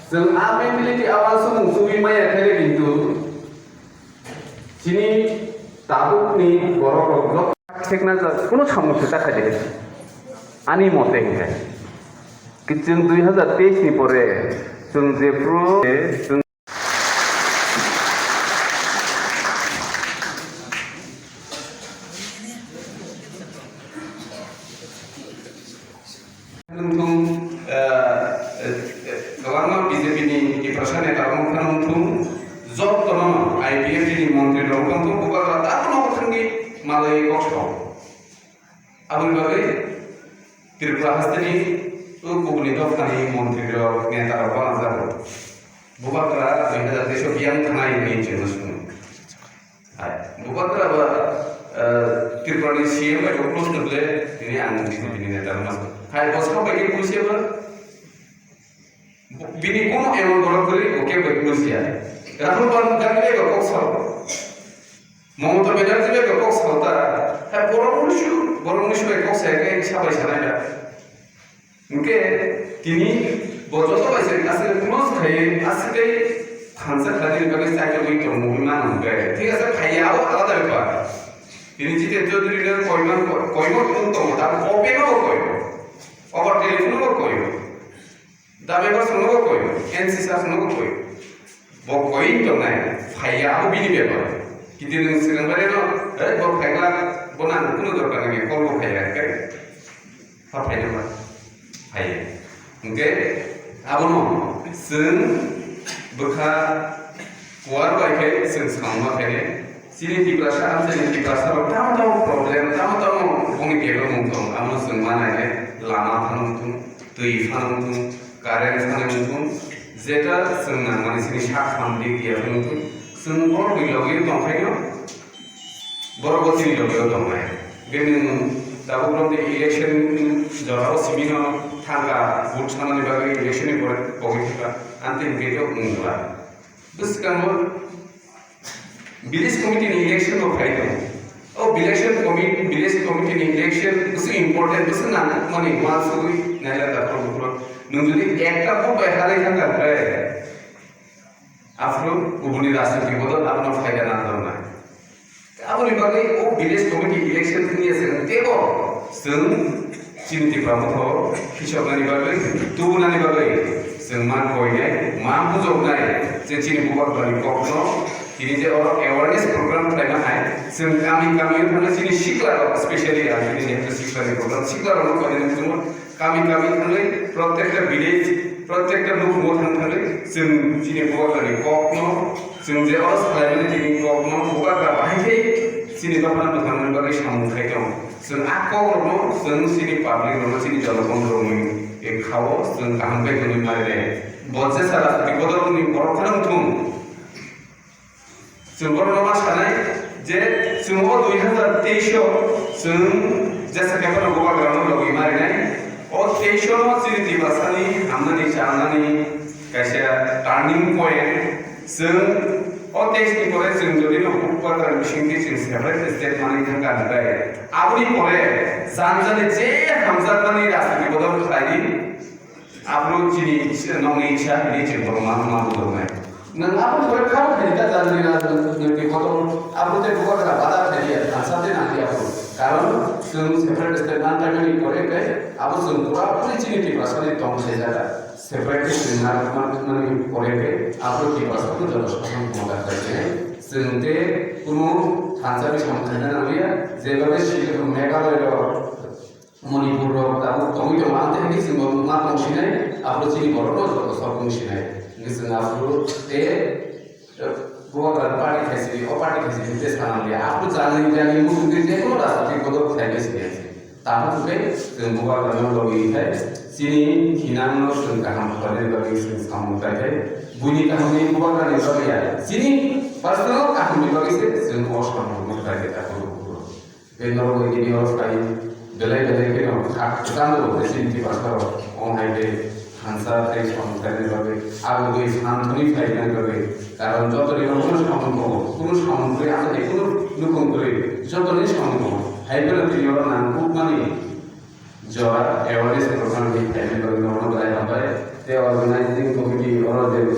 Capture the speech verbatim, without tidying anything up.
Chwng a mentality a uansukmung tubui maya khe kintu chini tabukni borok rok jot thekna ja-, kuno samung se ta khaide. Ani mote hinkhe. Ki chwng dui hazar teis ni pore chwng jephru chwng Nungthung, eh, eh, eh, kwbangma B J P ni Tiprasa neta rok wngkha nungthung, jotono I P F T ni montri rok wngkha nungthung, bubagra takhwno thangwi malai kok sao. Aboni bagwi Tripura hasteni o kubuni dophani montri rok, neta rok bana jago. Bubagra dui hazar teis o biyang thanai hinwi chwngno swngo. Hai, bubagra ba, eh, Tripura ni C M bai bo close no ble, tini ang B J P ni neta rok ma. Hai, bo sa bai khe close ya ba? Bini kono emon borok kwrwi, bo kebo bai close ya. Rahul Gandhi bai bo kok sao. Mamata Banerjee bai bo kok sao ta. Hai, borok musu, borok musu bai kok sa khe sa bai sanai da. Hwnkhe tini bo joto bai se aswk close khai, aswk tei thansa khlaini bagwi chaitogwi tongmungwi mano hwnkhe. Thik ase, phaiya abo alada bepar. Tini Jiten Chaudhary no koima, koima wng tongo, da open o koi. Over telephone o koi. Da member songno bo koi. N C sir songno bo koi. Bo koi tongnai, phaiya abo bini bepar. Kintu nwng swkang bai no, "Hey, bo phaikla, bo nang kunu dorkar nangya, call bo phaiya," hwnkhe ha phaina ba? Phaiya. Hwnkhe abono chwng bwkha kuar bai khe chwng samung ma khainai. Chini Tiprasa, amchaini Tiprasa rok tamo tamo problem, tamo tamo bongni development tong, amo chwng ma nai khe lama phano wng thung, twi phano wng thung, current phano wng thung, jeta chwng nangmani chini sak phano dik ya phano wng thung, chwng borok ni logi tong khaino, borok bo chini logi o tong nai. Bini tabuk rok ni election jora o simi no thangka, vote sanani bagwi election ni pore pogwi thangka, amtwi hwnkhe khe wng la. Bwskango Village committee ni election bo phai tongo. O village committee, village committee ni election bwswk important, bwswk nangkukmani uansugwi nailai da khoroknwi khorok. Nwng jodi ekta vote bai halai thangkha hwnkhe, aphuru kubuni rajniti bodol abono phaida nang tongnai. Aboni bagwi o village committee election wngya se teibo chwng Chini Tipra Motha o khisoknani bagwi, tubunani bagwi chwng ma koinai, ma bujoknai je chini bubagrani kokno tini je oro awareness program khlaima hai, chwng kami kami o thangwi chini sikla rok, specially ang chini jehetu sikla ni program, sikla rokno koinani muchungo kami kami thangwi, protekta village, protekta nukhungo thang thangwi chwng chini bubagrani kokno, chwng je oro salaimani tini kokno bubagra bahai khe chini dophano mwthangmani bagwi samung khai tong. Chwng a kokrokno chwng chini public rokno, chini jonogong rokni kha-o chwng kaham khe hwnwi ma rwnai. Bo jesa rajniti bodolni borok phano wng thung. Chwng borokno ma sanai je chwng o dui hazar teis o chwng jesa khe phano bubagrano logi ma rwnai. O teis o chini Tiprasani hamnani chanani kaisa turning point. Chwng o teis ni pore chwng jodi no bubagrani bisingtwi chwng separate state manwi thangkha hwnbai, aboni pore jani jani je hamjakmani rajniti bodol khlaidi, aphuru chini nokni isa hinwi chwng borok ma, ma bujoknai. Nwng aboni pore kharo khaidi ta jani rajniti bodol, aphuru tei bubagra bada khaidi ya, thansa tei nangdi aphuru. Karon chwng separate state man paimani pore khe abo chwng pura puri chini Tiprasani tong khlai jaga. Separate chwng narwk man, mani pore khe abo Tiprasa no joto sasong khomota khlai khe chwng tei kunu thansa bai samung khaina nang liya, jeba bai si Meghalaya rok, Manipur rok tabuk tongwi tongo, ang tei chwng bo ma tong sinai, abo chini borok no joto sok tong sinai. Hwnkhe chwng abo tei Bubagra party khaisini, o party khaisini tei sana liya. Aphuru jani jani muchungtwi jekono rajnitik bodol khlaibai sini. Tabuk hwnkhe chwng bubagrano logi khai chini thinangno chwng kaham khlainani bagwi chwng samung khlai khai. Buini kahamni bubagrani bagwi ya. Chini personal kahamni bagwi se chwng o samungno khlai khe tabuk. Tei norok bai tini oro phai belai belai kheno kha kwchangbo tei chini Tiprasa rok omo hai tei thansa tei samung khlainani bagwi abo twi san thani phainani bagwi. Karon joto ni kunu samung tongo, kunu samung twi ano tei kunu nukhung twi joto ni samung tongo. Hai phano tini oro nangkukmani jora awareness program ni phainani bagwi norokno belai hambai. Organizing committee oro je